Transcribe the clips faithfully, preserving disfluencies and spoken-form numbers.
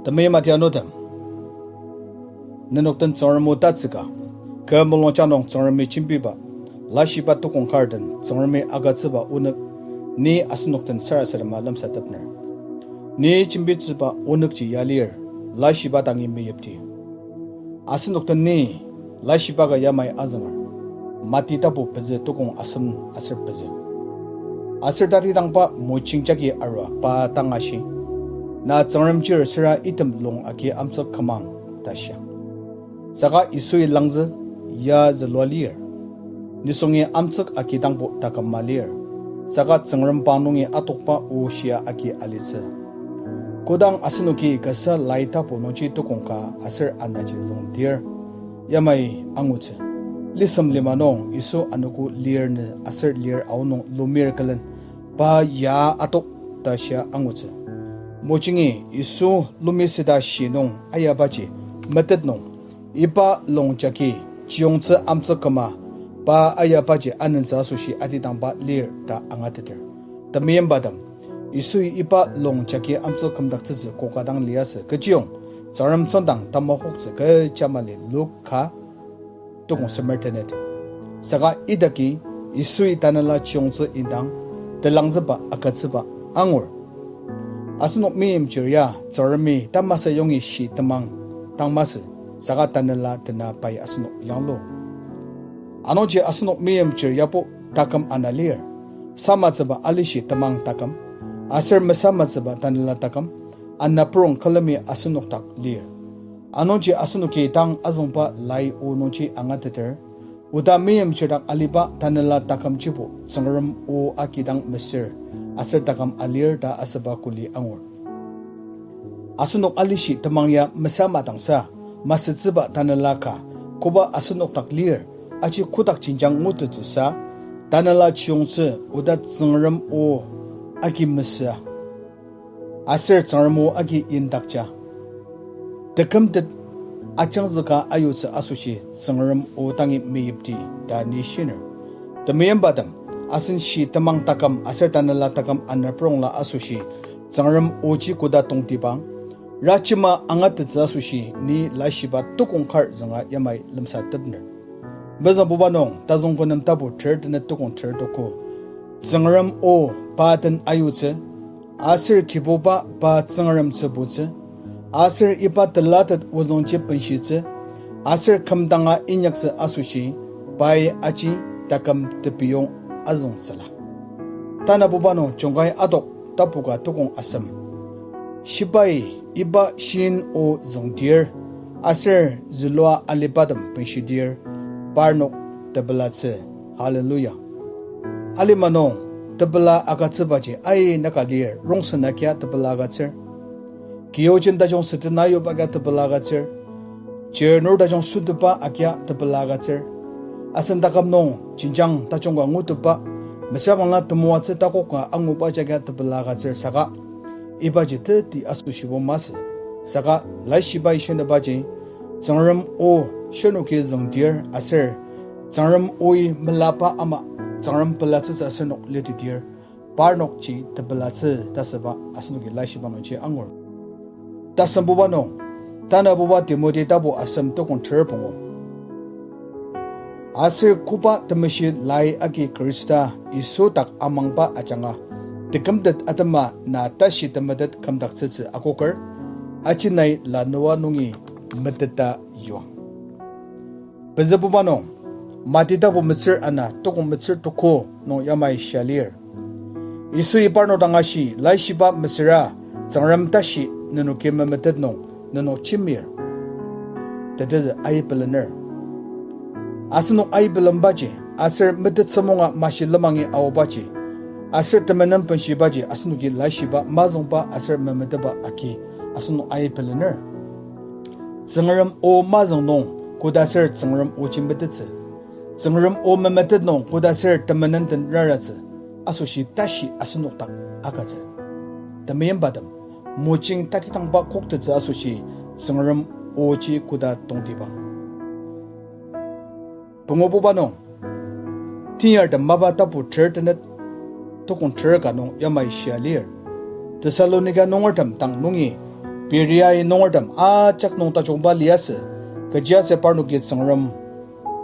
Temeim atianutem, nenok den Tsüngrem o tatsüka, kü mulungjang nung Tsüngremi jembiba, laishiba tukong kar den Tsüngremi agütsüba onük, ni asenok den sarasadema lemsatepner. Ni jembitsüba onükji ya lir, laishiba dangi meyipti. Asenok den ni laishiba ka yamai azünger. Mati tapu pezü tukong asem aser pezü. Aser tatidangba mojing jagi arua pa dang ashi, na Tsüngrem chir süra item lung agi amtsük kümang ta shia. Saka Yisui langzü, ya zülua lir. Nisungi amtsük agi dangbo taküm ma lir. Saka Tsüngrem pa nungi atokba o shia agi alitsü. Kodang asenoki kasa lai tapu nungji tukong ka aser anaji züngdir yamai angutsü. Lisem lima nung Yisu anogo lir nü aser lir aonung lumir külen pa ya atok ta shia angutsü. Mojingi Yisu lumi süta shi nung ayabaji metet nung, iba lung jagi chiyongtsü amtsük küma pa ayabaji anentsü asoshi atidangba lir ta angateter. Temeimbatem, Yisui iba lung jagi amtsük kümdaktsütsü koka dang liasü kechiyong, Tsüngrem tsüngdang tamakoktsü kecha mali Luk ka tukong semer tenet. Saka idaki Yisui tanela chiyongtsü indang telangzüba agütsüba angur. Asenok meimchir ya Tsüngremi tamasa yongi shi temang dang masü, saka tanela tena pai asenok yanglu. Anungji asenok meimchir yabo taküm ana lir. Samatsüba alishi temang taküm, aser mesamatsüba tanela taküm, anaprong külemi asenok dak lir. Anungji asenoki tang azüngba lai o nungji angateter, oda meimchir dak aliba tanela takümjibo Tsüngrem o agi dang mesür, aser taküm alir ta asüba kuli angur. Asenok alishi temang ya mesamadangsa, masütsüba tanela ka, koba asenok dak lir, aji kotak jenjang ngutettsüsa, tanela chiyongtsü oda Tsüngrem o agi mesüa, aser Tsüngrem o agi indakja, tekümtet ajangzüka ayutsü asoshi Tsüngrem o dangi meyipti ta ni shiner. Temeimbatem, asen shi temang taküm aser tanela taküm anaprongla asoshi Tsüngrem oji koda tongtibang, rajema angatettsü asoshi ni laishiba tukong kar zünga yamai lemsatepner. Mezüngbuba nung, tazongkonem tapu ter tenet tukong ter tuko. Tsüngrem o pa den ayutsü, aser Kibuba pa Tsüngrem tsübutsü, aser iba telatet ozüngji benshitsü, aser kümdanga inyaktsü asoshi, pai aji taküm tepiyong azüngtsüla. Tanabuba nung Jungkai Adok tapu ka tukong asem. Shibai iba shin o züngdir, aser zülua alibatem benshidir, parnok tepelatsü. Hallelujah. Alima nung, tepela agütsübaji ai naka lir, rongsen agia tepela agütsür. Kiyojen tajung sütena ayuba agia tepela agütsür. Chirnur tajung sütepa agia tepela agütsür. Asen taküm nung jenjang tajung ka ngutepa, mesüra manga temoatsü takoka anguba jagia tepela agütsür saka, ibaji teti asoshibo masü. Saka laishibai shinübaji, Tsüngrem o shirnoki züngdir aser, Tsüngrem oi melaba ama, Tsüngrem pelatsütsü asenok litidir, parnokji tepelatsü ta asüba asenoki laishiba nungji angur. Tasembuba nung, tanabuba Timoti tapu asem tukong ter pungu. Aser koba temeshi lai agi Khrista Yisu dak amangba ajanga, tekümtet atema na tashi temetet kümdaktsütsü akoker, aji nai lanua nungi meteta yuang. Pezübuba nung, Mati tapu metsür ana tukong metsür tuko nung yamai shia lir. Yisui parnok dang ashi, laishiba mesüra, Tsüngrem tashi nenoki memetet nung nenok jembir. Tetezü aibelener. Asenok aibelembaji, aser metettsü munga mashi lemangi aobaji, aser temenen benshibaji asenoki laishiba mazüngba aser memeteba agi asenok aibelener. Tsüngrem o mazüng nung kodaser Tsüngrem oji metettsü, Tsüngrem o memetet nung kodaser temenen den raratsü, asoshi tashi asenok dak agütsü. Temeimbatem, mojing takidangba koktettsü asoshi Tsüngrem oji koda tongtibang. Pungububa nung, Tenyartem mapa tapu ter tenet tukong ter ka nung yamai shia lir. Thessalonika nungertem dang nungi Berea-i nungertem ajak nung tajungba liasü, kechiaser parnoki Tsüngrem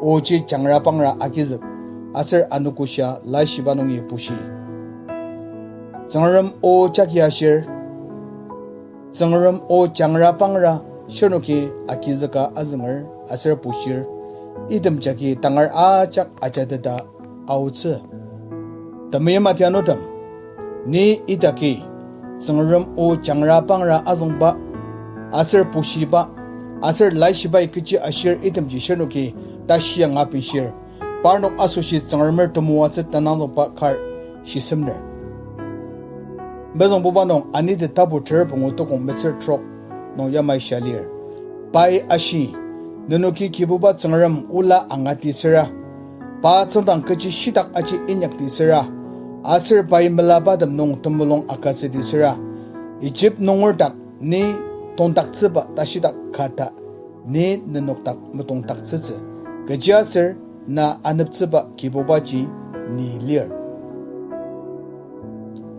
oji jangrapangra agizük, aser anogoshia laishiba nungi bushi. Tsüngrem o jagi ashir, Tsüngrem o jangrapangra shirnoki agizüka azünger aser bushir, item jagi tangar ajak ajateta aotsü. Temeim atianutem, ni idaki Tsüngrem o jangrapangra azüngba, aser bushiba, aser laishibai kechi ashir itemji shirnoki tashi anga benshir, parnok asoshi Tsüngremer temoatsü tenangzükba kar shisemner. Mezüngbuba nung Anite tapu ter pungu tukong metsür trok nung yamai shia lir. Pai ashi, nenoki Kibuba Tsüngrem ola angatisüra, pa tsüngdang kechi shitak aji inyaktisüra, aser pai melabatem nung temulung agütsütisüra, Egypt nunger dak ni tongdaktsüba tashidak kata ni nenok dak metongdaktsütsü, kechiaser na aneptsüba Kibubaji ni lir.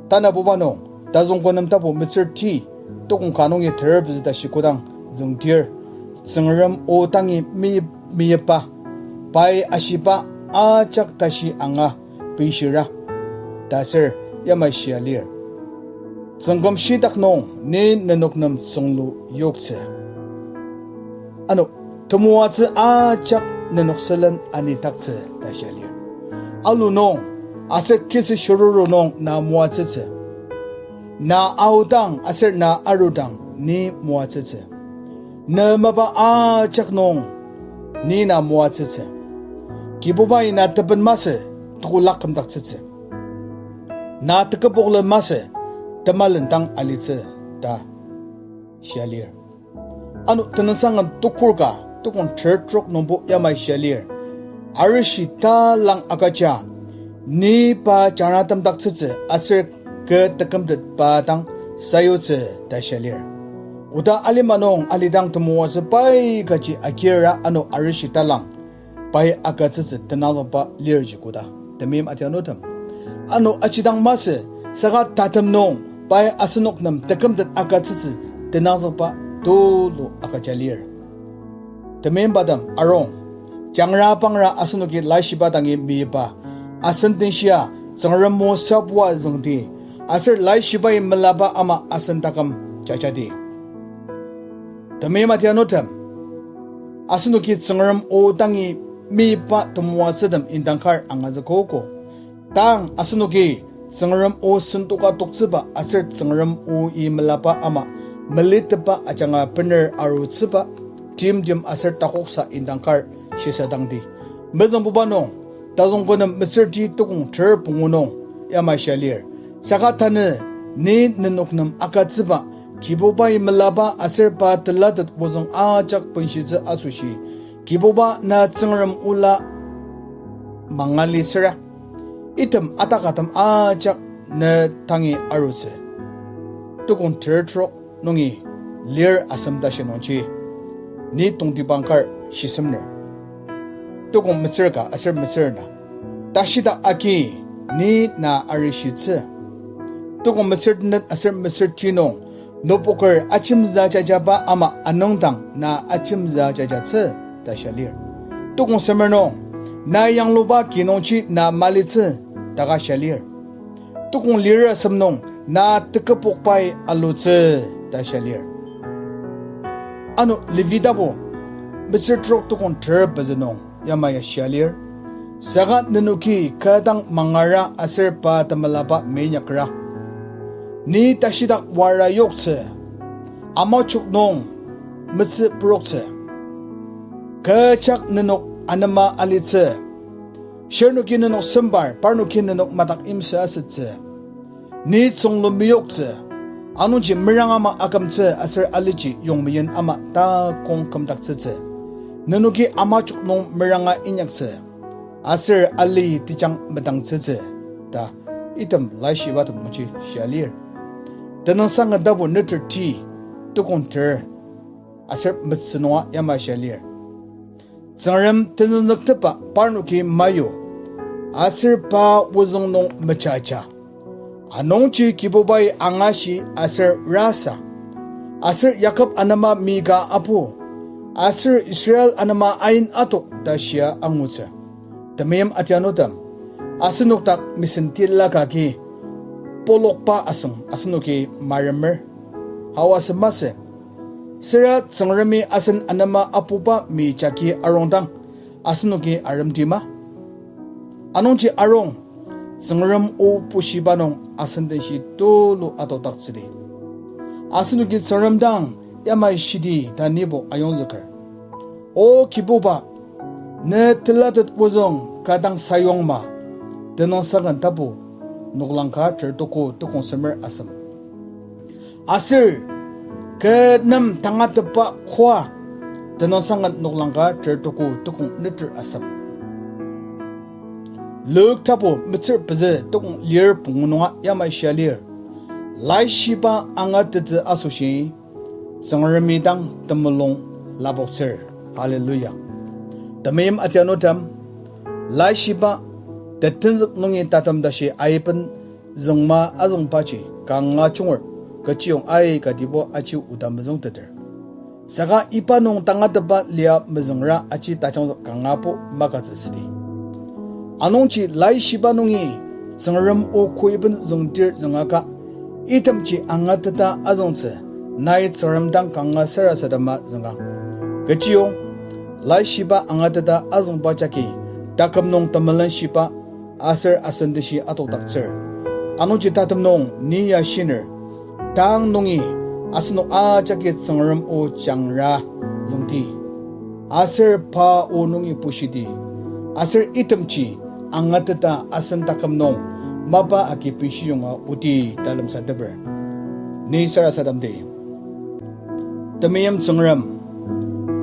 Tanabuba nung, Tazüngkonem tapu metsür ti, tukong ka nungi ter pezü tashi kodang züngdir, Tsüngrem o dangi mi-, miyipa, pai ashiba ajak tashi anga benshira, ta aser yamai shia lir. Tsüngküm shitak nung ni nenok nem tsünglu yoktsü. Ano, temoatsü ajak nenok sülen anidaktsü ta shia lir. Alu nung, aser kisü shiruru nung na moatsütsü. Na aodang aser na arudang ni moatsütsü. Na mapa ajak nung ni na moatsütsü. Kibubai na teben masü, tekolak kümdaktsütsü. Na teküpoklen masü, temalen dang alitsü, ta shia lir. Ano Tenüngsangen tukur ka tukong ter trok nungbo yamai shia lir. Arishi talang agüja, ni pa jangratemdaktsütsü aser kü tekümtet pa dang sayutsü ta shia lir. Oda alima nung alidang temoatsü pai kaji agir ano arishi talang pai agütsütsü tenangzükba lirji koda. Temeim atianutem, ano ajidang masü, saka tatem nung pai asenok nem tekümtet agütsütsü tenangzükba tulu agüja lir. Temeibatem arung, jangrapangra asenoki laishiba dangi miyiba, asen tenshia Tsüngrem o sapua züngdi, aser laishibai melaba ama asen taküm jajadi. Temeim atianutem, asenoki Tsüngrem o dangi miyiba temoatsütem indang kar angazükogo. Tang asenoki Tsüngrem o sentoka toktsüba aser Tsüngrem o-i melaba ama melitepba ajanga bener arutsüba timtem aser takoksa indang kar shisadangdi. Mezüngbuba nung, Tazüngkonem metsürti tukong ter pungu nung yamai shia lir. Saka tanü ni nenok nem agütsüba, Kibubai melaba aser pa telatet ozüng ajak benshitsü asoshi, Kibuba na Tsüngrem ola mangalisüra, item atakatem ajak ne tangi arutsü. Tukong ter trok nungi lir asem tashi nungji, ni tongtibang kar shisemner. Tukong metsür ka aser metsür na, tashidak agi ni na arishitsü. Tukong metsür tenet aser metsür ti nung, nüboker ajemzü jajaba ama anüngdang na ajemzü jajatsü ta shia lir. Tukong semer nung, na yangluba ki nungji na malitsü ta ka shia lir. Tukong lir asem nung, na teküpokbai alutsü ta shia lir. Ano Levi tapu metsür trok tukong ter pezü nung yamai ya shia lir. Saka nenoki kü dang mangara aser pa temelaba meinyakra, ni tashidak wara yoktsü, amajok nung metsü peroktsü. Kü jak nenok anema alitsü. Shirnoki nenok sembar, parnoki nenok madak imsü asütsü. Ni tsünglu meyoktsü, anungji meranga ama akümtsü aser aliji yongmeyen ama takong kümdaktsütsü. Nenoki amajok nung meranga inyaktsü, aser ali tejang medangtsütsü, ta item laishiba temungji shia lir. Tenüngsang tapu neter ti, tukong ter aser metsü nunga yamai shia lir. Tsüngrem tenzüktepa parnoki mayu, aser pa ozüng nung mejaja. Anungji Kibubai angashi aser rasa, Aser Jakob anema mi ka apu, aser Israel anema ain atok ta shia angutsü. Temeim atianutem, asenok dak mesen tila kagi polokba asüng asenoki maremer. Hawa sü masü, süra Tsüngremi asen anema apuba mi jagi arongdang asenoki aremtima? Anungji arung, Tsüngrem o bushiba nung asen denshi tulu atodaktsüdi. Asenoki Tsüngrem dang yamai shidi ta nibo ayongzüker. O Kibuba, ne telatet ozüng ka dang sayuangma. Tenüngsang Ken tapu, noklang ka ter tuko tukong semer asem. Aser kü nem tangatetba koa, Tenüngsang Ken noklang ka ter tuko tukong neter asem. Luk tapu metsür pezü tukong lir pungu nunga yamai shia lir: Laishiba angatettsü asoshi Tsüngremi dang temulung lapoktsür. Hallelujah. Temeim atianutem, laishiba tetenzük nungi tatem tashi aiben züngma azüngbaji kanga junger, kechiyong aikatibo aji oda mezüngteter. Saka iba nung tangatetba lia mezüngra aji tajangzük kangabo makatsü südi. Anungji laishiba nungi Tsüngrem o koiben züngdir züngaka, itemji angateta azüngtsü, nai Tsüngrem dang kanga sarasadema züngang. Kechiyong, laishiba angateta azüngba jagi taküm nung temelenshiba aser asen denshi atokdaktsür. Anungji tatem nung ni ya shiner, tang nungi asenok ajaki Tsüngrem o jangra züngdi. Aser pa o nungi bushidi. Aser itemji angateta asen taküm nung mapa agi benshiyonga oti ta lemsateper. Ni sarasademdi. Temeim Tsüngrem,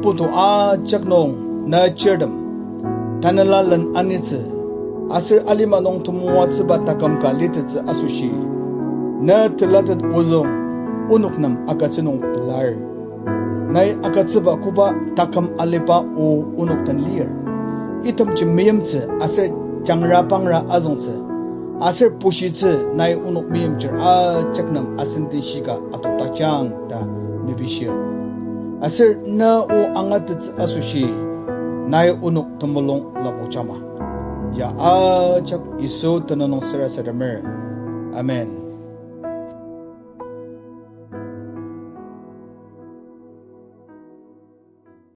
putu ajak nung na chirtem tanela len anitsü, aser alima nung temoatsüba taküm ka litettsü asoshi, na telatet ozüng onok nem agütsü nung pelar. Nai agütsüba koba taküm aliba o onok den lir. Itemji meimtsü aser jangra pangra azüngtsü, aser bushitsü nai onok meimchir ajak nem asen denshi ka atokdakjang ta mepishir. Aser na o angatettsü asoshi nai onok temulung lapokjangma. Ya ajak Yisu tenüng nung sarasademer. Amen.